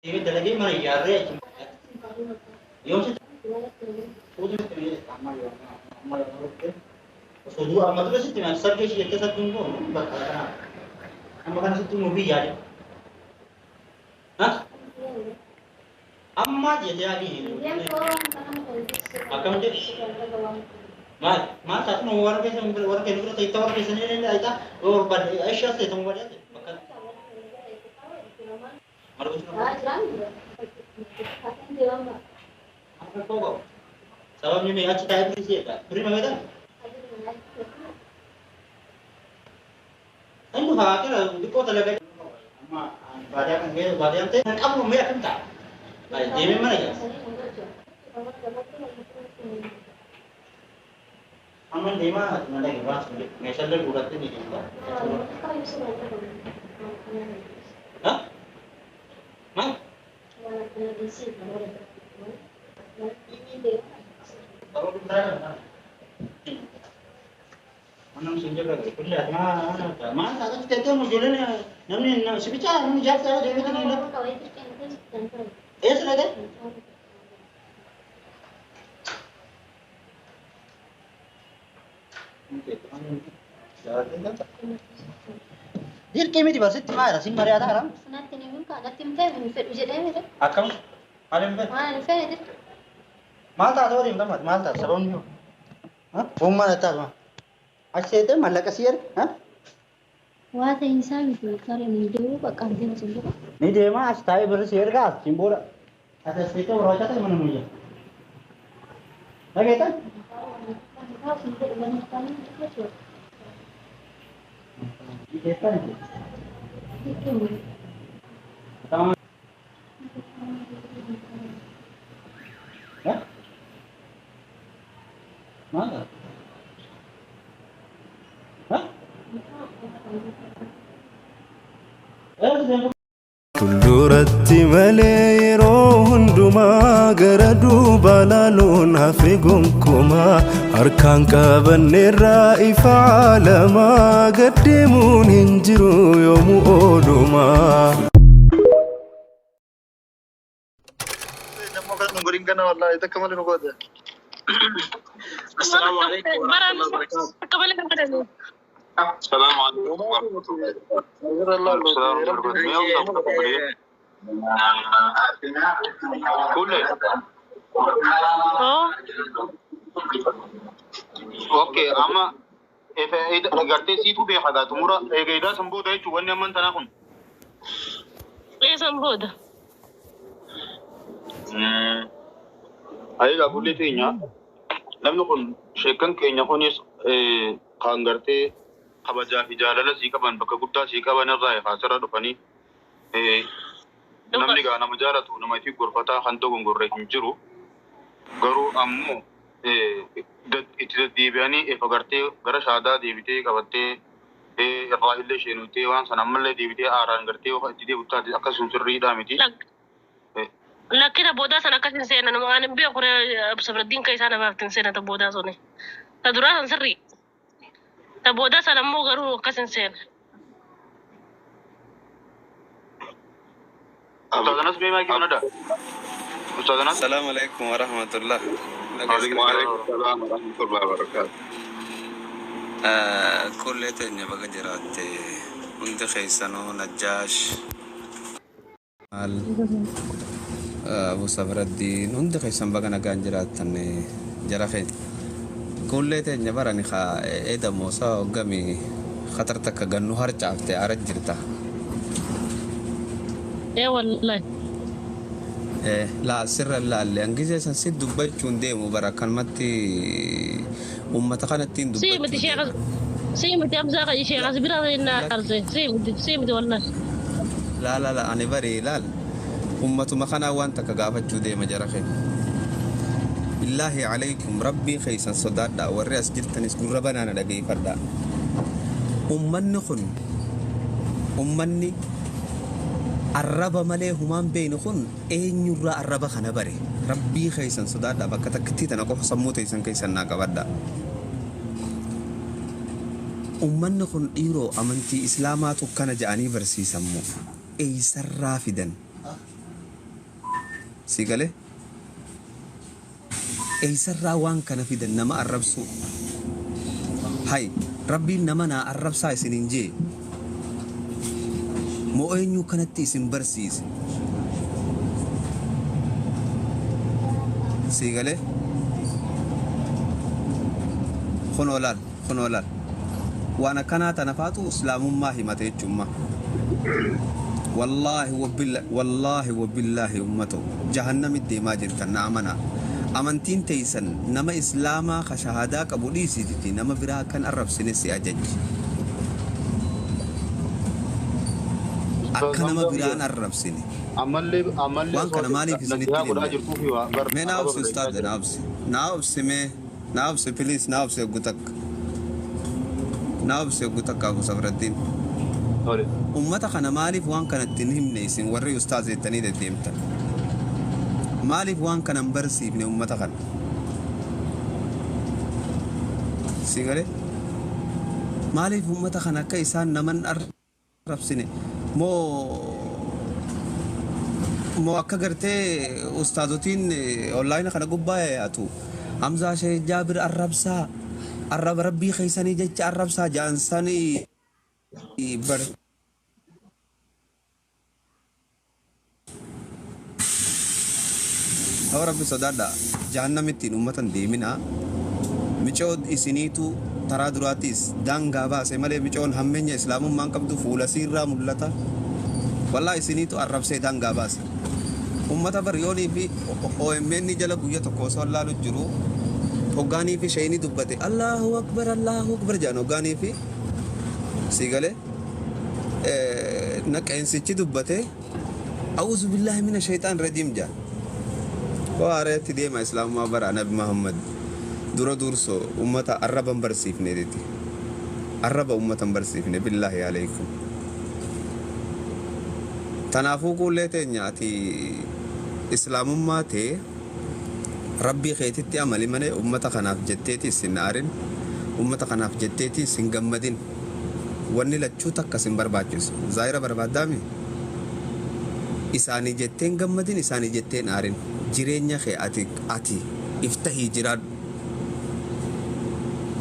Dalagee mana ijaarree achi. Yoom sitti amma yoo osoo dura amma dura sitti maal sargee ishee jettee sarguun goonu bakka kanaa. Amma kana sitti immoo biyyaa deema. Amma jettee adii akkam jedhu maal maal taatu nama warra keessa warra keessa bira ta'e warra keessa ni danda'a yoo barbaade ishee as ta'e ta'uu barbaade bakka maal gochuu qabu. Sababni mee achi taa'ee birii si eega birii ma beektan? Inni haa kira xiqqoo dalagaa amma baadiyyaa kan keessa baadiyyaan ta'e kan qabu mee akkam ta'a? Deemee mana ijaarsa. Amma deemaa mana waan sun meeshaalee guurrattee ni deemta. Maal? Manam sun jabra kulli ma ma taata teetee ijoolleen namni si bichaa namni jaarsa ijoollee kana hin eessa dhaqee? Dirqii miti barsitti maal sin mari'ataa haram? Akkam? Maal hin fedhe? Maal taata waliin gammadu maal taata sababni hoo? Uumaan taata achi seetee mallaqa si erga? Waa ta'insaa miti kareen hin deemu bakka hin deemu. Ni deema achi taa'ee birri si erga achiin booda ati as seetee warra ta'e mana muyya. Dhageetan? Maal? Fuulduratti malee yeroo hundumaa gara duuba laaluun hafe gonkumaa harkaan qabanneerraa ifa caalamaa gad deemuun hin jiru yoomuu oolumaa. Nammoo kan nu godhin kana wallaahi takka malee nu goote. Assalamu alaikum warahmatullahi wabarakatuh. Akka malee kan godhani. Assalamu alaikum warahmatullahi wabarakatuh. Kulle. Oo. Okay, amma gartee siitu beeka gaa xumura eega san booda jechuun wanni amman tanaa kun. Eessan booda. Ayigaa kulli teenya namni kun sheekkan keenya kunis kan gartee kabajaa fi jaalala sii qaban bakka guddaa sii qaban irraa kaasirra dhufanii namni gaa nama jaalatu nama ifi gorfataa kan dogongorre hin jiru garuu ammoo itti deddeebi'anii efa gartee gara shaadaa deebitee qabattee irraa illee isheenuttee waan sana ammallee deebitee aaraan gartee itti deebitu taate akkasuma sirriidhaa miti. Lakkina boodaa sana akkas hin seenan waan hin beeku sabraddiin kan isaan abaafti hin seenan ta boodaa suni. Ta duraa san sirrii. Ta boodaa sana immoo garuu akkas hin seenan. Ustaaz Anas mee maayikii banadha? Ustaaz Anas. Assalamu alaikum warahmatullah. Waalaikum salaam warahmatullahi wabarakatuh. Kullee teenya baga jiraatte hundi keessanuu Najjaash maal Abu Safraddiin hundi keessan baga nagaan jiraattan jara keenya. Kullee teenya barani haa eedamoo isaa hoggami khatar takka gannu harcaafte ara jirta. Ee wallahi. Laal sirra laalle hangisee san si dubbachuun deemu bara akkanumatti uummata kanattiin Sii miti dubbachuu sheekha deema. sii miti Hamzaa kan sheekha si bira na arse sii miti sii miti wallahi. Laa laa laa ani bari laal ummatuma kanaa waan takka gaafachuu deema jara keenya. Billaahi alaykum rabbii keessan sodaadhaa warri as jirtanis gurra banaana dhageeffadhaa. Ummanni kun ummanni arraba malee humaan beeynu kun eenyurraa arraba kana bare rabbii keessan sodaadhaa bakka takkittii tana qofa sammuu teessan keessan naa qabadhaa. Ummanni kun dhiiroo amantii islaamaatu kana ja'anii barsiisammoo eeysarraa fidan. Si galee eessarraa waan kana fidan nama arrabsuu? Hay rabbiin nama naa arrabsaa isiniin jee moo eenyu kanatti isin barsiise? Si galee kunoo laal, kunoo laal, waan akkanaa tana faatu islaamummaa himate jechuummaa. Wallaahi wabilla, wallaahi wabillaahi, ummato jahannamitti deemaa jirtan na amanaa. Amantiin teeysan nama islaamaa ka shahadaa qabu dhiisititi nama biraa kan arrabsine si ajajji. Akka nama biraan arrabsine. Ammallee ammallee Waan kana maaliif isinitti nasihaa godhaa himne? Jirtuu fi waa bar Mee naa arraba obsi balleessaa ustaadha, jira. naa obsi. Naa obsi, mee naa obsi, please, naa obsi oggu takka. Naa obsi oggu takka, Abu Safraddiin. Tole. Ummata kana maaliif waan kanatti hin himne isin warri ustaaz jettanii deddeemtan? Maaliif waan kana hin barsiifne ummata kana? Si galee? Maaliif ummata kana akka isaan naman arrabsine moo akka gartee ustaazotiin onlaayina kana gubbaa yaatu Hamzaa Sheekh Jaabir arrabsaa, arraba rabbii keessanii jecha arrabsaa jaansanii bar. Hawa rabbi sodaadha, jahannamittiin ummatan deeminaa. Micoo isiniitu taraa duraattis daangaa baase malee micoon hammeenya islaamummaan qabdu fuula siirraa mul'ata. Wallaa isiniitu arrabsee daangaa baase. Ummata baryoonii fi OMN jala guyya tokko osoo laalu jiru hoggaanii fi shayini dubbate Allahu akbar, Allahu akbar jedhan. Hoggaanii fi sii galee naqeensichi dubbate auzu billahi mina shaytaan rajiim jedhan. Waareetti deema islaamummaa bara Nabi Muhammad dura dursoo ummata arraba hin barsiifne jetti. Arraba ummata hin barsiifne, billaahi alaykum. Tanaafuu kuullee teenya, ati islaamummaa tee rabbii keetitti amali malee ummata kanaaf jetteetis hin aarin, ummata kanaaf jetteetis hin gammadin. Wanni lachuu takka sin barbaachisu. Zaayira barbaaddaami? Isaanii jetteen gammadin, isaanii jetteen aarin. Jireenya kee ati iftahii jiraadhu.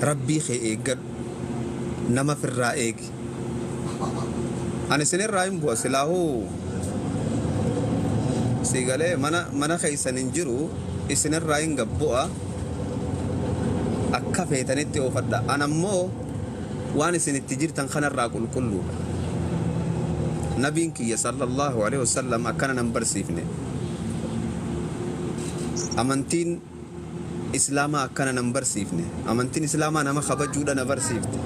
Rabbii kee eeggadhu. Nama firraa eegi. Ani isinirraa hin bu'a silaahuu, si galee, mana keessan hin jiru, isinirraa hin gabbu'a, akka feetanitti oofadha. An ammoo waan isin itti jirtan kanarraa qulqulluudha. Nabiin kiyya sallallahu alaihi wasallam akkana nan barsiifne. Amantiin islaamaa akkana nan barsiifne. Amantiin islaamaa nama kabajuudha na barsiifte.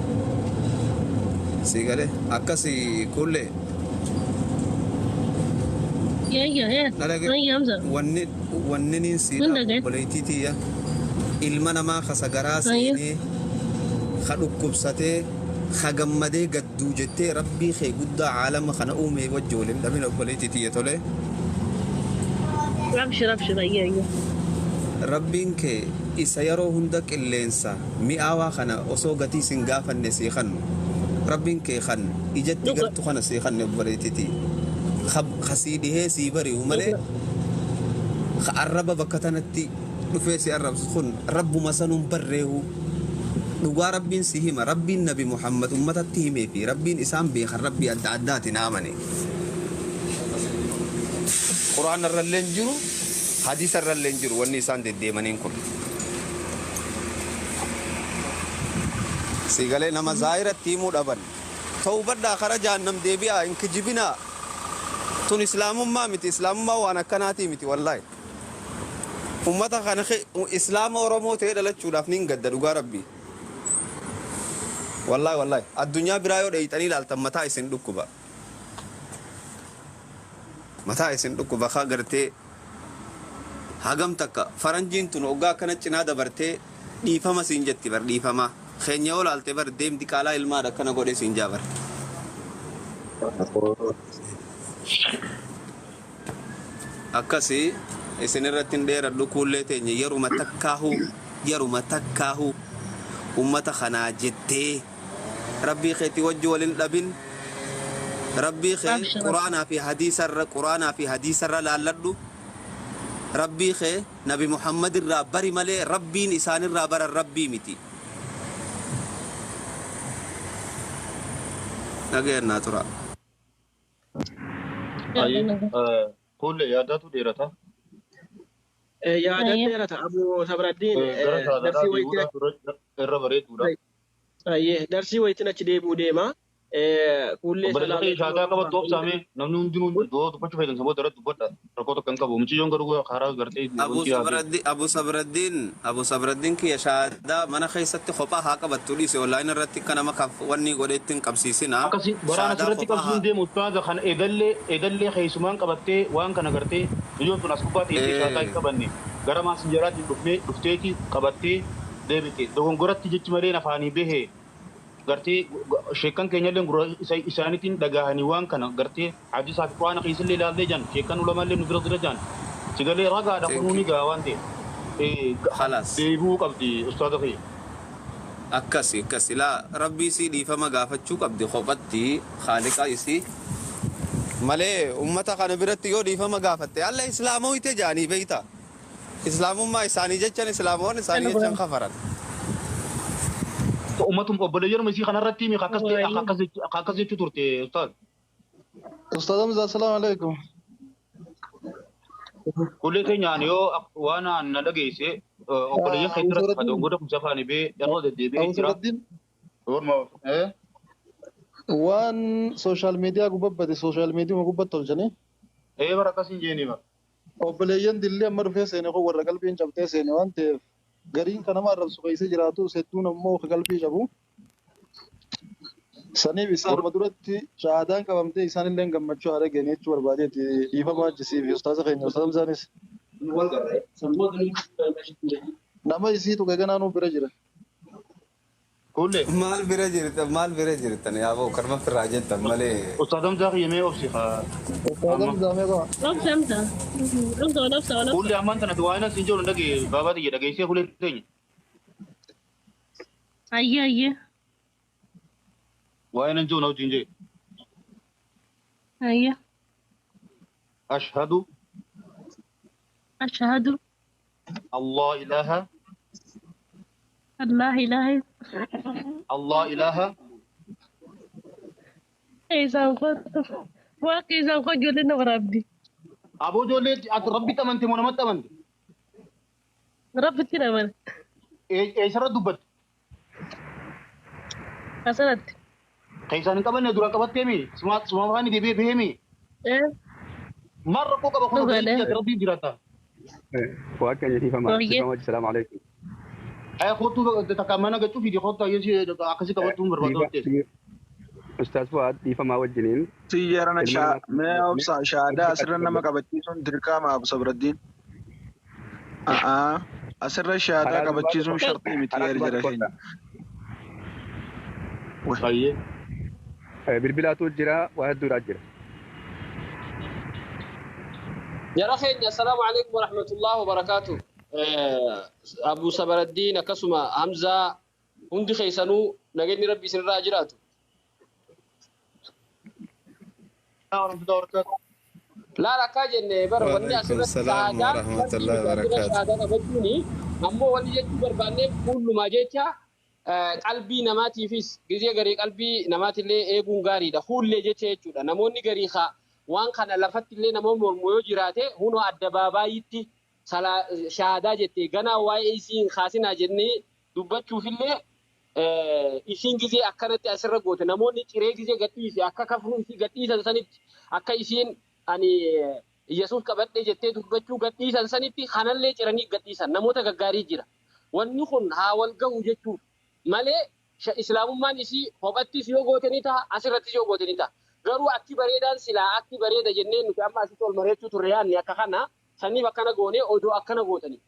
Si galee akkasi kullee. Yayya, eh. Dhalage. Ayya, Hamza. Wanni nin Hin siidha dhagaye. obboleettii tiyya, ilma namaa ka sagaraa Ayya. seenee ka dhukkubsatee ka gammadee gadduu jettee rabbii kee guddaa caalama kana uume wajji waliin dhabin, obboleettii tiyya, tole. Abshir, abshir, ayya, ayya. Rabbiin kee isa yeroo hunda qilleensa mi'aawaa kana osoo gatii sin gaafanne sii kannu, rabbiin kee kan ijatti Dhuga. gartu kana sii kanne, obboleettii tiyya, ka sii dhihee sii bari'u malee ka arraba bakka tanatti dhufee si arrabsu kun rabbuma sanuun barreehu. Dhugaa rabbiin si hima, rabbiin Nabi Muhammad ummatatti himee fi rabbiin isaan beekan rabbii adda addaatiin amane. Quraan irrallee hin jiru, hadiisa irrallee hin jiru wanni isaan deddeemaniin kun. Si galee, nama zaayiratti himuu dhaban. Tawbadhaa, kara jahannam deebi'aa, hin kijibinaa. Tun islaamummaa miti, islaamummaa waan akkanaatii miti wallaahi. Ummata kana islaama Oromoo ta'ee dhalachuudhaaf nin gadda, dhugaa rabbii. Wallaahi, wallaahi, addunyaa biraa yoo dheeyxanii ilaaltan mataa isin dhukkuba. Mataa isin dhukkuba. Kaa gartee hagam takka faranjiin tun hoggaa akkana cinaa dabartee dhiifama siin jetti bar. Dhiifama keenya yoo laalte bar deemti qaalaa ilmaadha akkana godhe siin jaa bar. Akkasii isin irratti hin dheeradhu. Kuullee teenya, yeruma takkaahu, yeruma takkaahu ummata kanaa jettee rabbii keetii wajji walin dhabin. Rabbii kee Abshir. Quraanaa fi hadiisarra, quraanaa fi hadiisarra laalladhu. Rabbii kee Nabi Muhammad irraa bari malee Rabbiin isaanirraa baran Rabbii miti. Nagayaan naa turaa. Ayi, kulle yaadatu dheerata. Yaada dheerata Abu Sabraddiin Gara saadaraa darsii wayitiin deebi'uudhaaf irra bareeduudha. Ayyee darsii wayitiin achi deebi'uu deema. Kuullee Obboleessa salaamee kee shaadaa qabattu obsaame namni hundinuu yoo dubbachuu feetan saboota irratti dubbadha. Rakkoo tokko hin qabu. Mucayyoon garuu karaa gartee Abu wanti yaade. Sabraddiin Abu Sabraddiin Abu Sabraddiin kiyya shaadaa mana keessatti kophaa haa qabattu dhiise online irratti akka nama kaf wanni godheetti hin qabsiisina. Akkasi waraana Shaadaa asirratti kophaa qabsiisuun haa deemu ustaaza kana edallee edallee keessumaan qabattee waan kana gartee biyyoon sun as gubbaa teessee shaadaa hin qabanne gara maasinjaraatiin dhufnee dhufteeti qabattee deebite dogongoratti jechi malee afaanii bahe gartee sheekkan keenyallee gurra isaaniitiin dhagahanii waan kana gartee hadisaa fi quraana keessallee ilaallee jiran sheekkan ulamaallee nu bira jira jiran sigalee ragaadha Thank kunuu ni you. gaha waan ta'eef Khalaas. deebi'uu qabdi ustaaza kiyya. Akkasi akkasi laa rabbii isii dhiifama gaafachuu qabdi kophatti haaliqa isii malee ummata kana biratti yoo dhiifama gaafatte alla islaamoyte jaanii beeyta islaamummaa isaanii jechan islaamoon isaanii jechan kafaran. Ummatum obboleeyyanuma isii kanarratti himi akkas ta'e akkas jechuu turte ustaaz. Ustaz Hamza, assalamu alaikum. Kullee keenya ani yoo waan an na dhageesse obboleeyyan Abu keetti irratti Sabraddiin, dogongora kun safaanii bee yeroo deddeebi'ee Abu jira. Sabraddiin, Orma waan social media gubbate social media gubbatti tolchanii ee bara akkas hin jeeni bara. Obboleeyyan dillee amma dhufee seene kun warra qalbiin cabtee seene waan ta'eef gariin kan nama arrabsu keessa jiraatu hedduun ammoo ka qalbii cabu. Saniif isaan amma duratti shahaadaan qabamtee isaan illee gammachuu haala geenye jechuu barbaadeeti dhiifama hojjisiif ustaaza keenya ustaaza Hamzaanis. Nama isii tuqe ganaanuu bira jira. Kullee Maal bira jirtan maal bira jirtan yaaboo karma firraa jettan malee. Ustaaz Hamzaa kiyyamee obsi haa Ustaaza amma. Hamzaa meeqa? Obsa Hamza. Obsa obsa obsa. Kullee ammaan tanatti waan as hin jiru dhagee baabaa xiyya dhageessee kullee teenya. Ayyee ayyee. Waan hin jiru na wajjin jee. Ayyee. Ashhadu Ashhadu Allah ilaha an laa ilaaha Allah ilaha Isaan kottu. Waaqni isaan koo ijoollee na waraabdi. Aboo ijoollee ati rabbitti amante moo namatti amante? Rabbitti namana. Eessarra dubbatte? Asirratti. Keessaan hin qabanne duraan qabatteemi? Suma suma afaan deebi'ee baheemi? Maal rakkoo qaba kun Dhugaadha. obboleettii ati rabbiin jiraata. Waaqayyo dhiifama Baay'ee. dhiifama hojii salaamu alaikum. Ay kottu takka mana gachuu fidi kottu ayyee akkasii qabattuun barbaada waan ta'eef. Ustaaz Fuwaad dhiifamaa wajjiniin Xiyyaarana ilma namaa mee obsa shaadaa asirra nama qabachiisuun dirqama Abu Sabraddiin. A'aa asirra shaadaa karaa duubaa qabachiisuun sharxii miti karaa yaari duubaa jara keenya. tokkodha. Baay'ee. Bilbilaatu jira waa hedduudhaa jira. Jara keenya assalaamu alaikum warahmatullahi wabarakaatu. Abu Sabaraddiin akkasuma Hamzaa hundi keessanuu nageenyi rabbi isinirraa jiraatu. Laal akkaa jenne bara wanni Waalaikum asirratti salaam shahaadaan warahmatullahi sharxii miti asirra wabarakaatu. shahaadaa qabachuuni ammoo wanni jechuu barbaanneef fuullumaa jecha qalbii namaatiifis gizee garii qalbii namaatillee eeguun gaariidha. Fuullee jecha jechuudha. Namoonni garii haa waan kana lafatti illee namoonni mormu yoo jiraate hunoo addabaabaayitti shahaadaa jette ganaa waa'ee isiin kaasinaa jennee dubbachuufillee isiin gizee akkanatti asirra goote namoonni ciree gizee gadhiise akka kafruu isii gadhiisan sanitti akka isiin ani Yesuus qabadhe jettee dubbachuu gadhiisan sanitti kanallee ciranii gadhiisan namoota gaggaarii jira. Wanni kun haa wal gahu jechuuf malee islaamummaan isii kophattis yoo goote ni ta'a asirrattis yoo goote ni ta'a. Garuu akki bareedaan silaa akki bareeda jennee nuti amma asitti ol mareechuu turre yaadne akka kana saniif akkana goonee odoo akkana gootanii.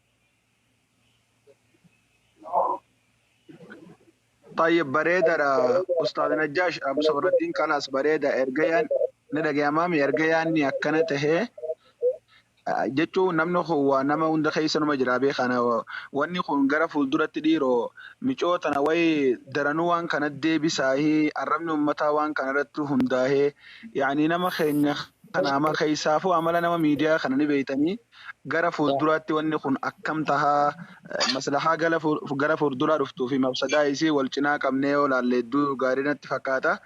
طيب bareedaadha Ustaaz Najjaash Abu Sabraddiin kalaas bareeda erga yaan ni dhagayamaami erga yaanni akkana tahee jechuun namni kun waa nama hunda keessa numa jira beekana wanni kun gara fuulduratti dhiiroo micoo tana wayi daranuu waan kana deebisaahii arrabni uummataa waan kana irratti hundaahee yaani nama keenya Kana ama keessaafuu amala nama miidiyaa kana ni beeytanii gara fuulduraatti wanni kun akkam tahaa maslahaa gara fuulduraa dhuftuu fi mafsadaa isii wal cinaa qabnee yoo laalle hedduu gaarii natti fakkaata.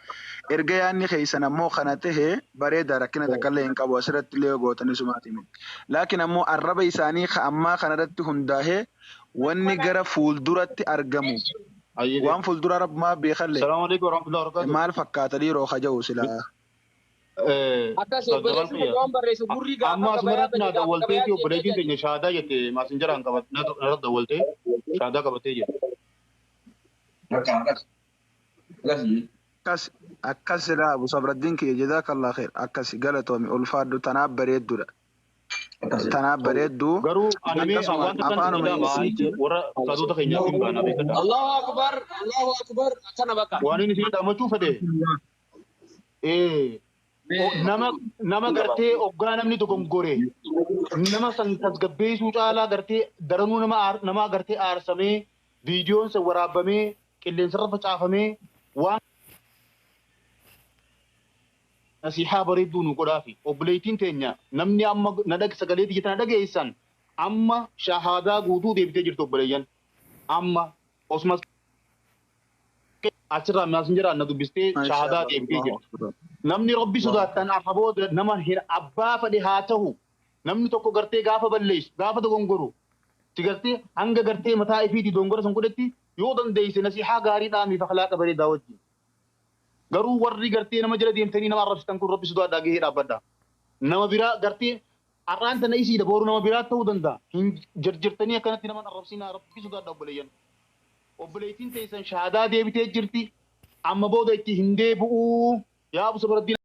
Erga yaadni keessan ammoo kana tahe bareeda rakkina takkallee hin qabu asirratti illee yoo gootanii sumaati miti. Laakiin ammoo arraba isaanii ka ammaa kanarratti hundaa'ee wanni gara fuulduratti argamu waan fuulduraa rabbumaa beekalle Salaamu alaikum warahmatullahi wabarakatuh. maal fakkaata dhiiroo kaja'u silaa. Akkas Ustaaz Jamaal obboleessi Kiyya. kun waan barreessu gurri gaafa Amma gabayaa asumarratti bane naa gaafa dawwalteeti gabayaa obboleettiin deemtee teenya shahaadaa jette maasinjaraan narra dawwaltee shahaadaa qabattee jirti. Akkas akkas silaa Abu Sabraddiin kiyya jazakallah khair akkas galatoomi ulfaadhu tanaaf bareeddudha. Tanaaf bareeddu Garuu ani mee akkasuma waan takkaan isin afaanuma jedhama isiitiin warra ustaazoota keenyaaf hin baana beekadha. Allahu akbar, Allahu akbar, akkana bakka. Waan inni isin dhaammachuu fedhe nama nama gartee oggaa namni dogongore nama san tasgabbeessuu caalaa gartee daranuu nama nama gartee aarsamee viidiyoon san waraabamee qilleensarra facaafamee waan nasihaa bareedduu nu godhaafi obboleettiin teenya namni amma na dhag sagalee tiyya tana dhageessan amma shahaadaa guutuu deebitee jirti obboleeyyan amma osuma achirraa maasinjaraan na dubbistee shahaadaa Mashallah deebitee Allahu jirti. akbar. Namni rabbi Allahu sodaattan arra booda nama hin abbaa fedhe haa ta'u namni tokko gartee gaafa balleessu gaafa dogongoru si gartee hanga gartee mataa ifiitii dogongora san godhetti yoo dandeesse nasihaa gaarii dhaamiif akhlaaqa bareedaa wajjin. Garuu warri gartee nama jala deemtanii nama arrabsitan kun rabbi sodaadhaa gahee dhaabbadha. Nama biraa gartee har'aan tana isiidha boru nama biraa ta'uu danda'a. Hin jarjartanii akkanatti nama arrabsinaa rabbi sodaadha obboleeyyan. Obboleettiin teessan shahaadaa deebitee jirti. Amma booda itti hin deebi'uu. Yaa Abu Sabraddiin.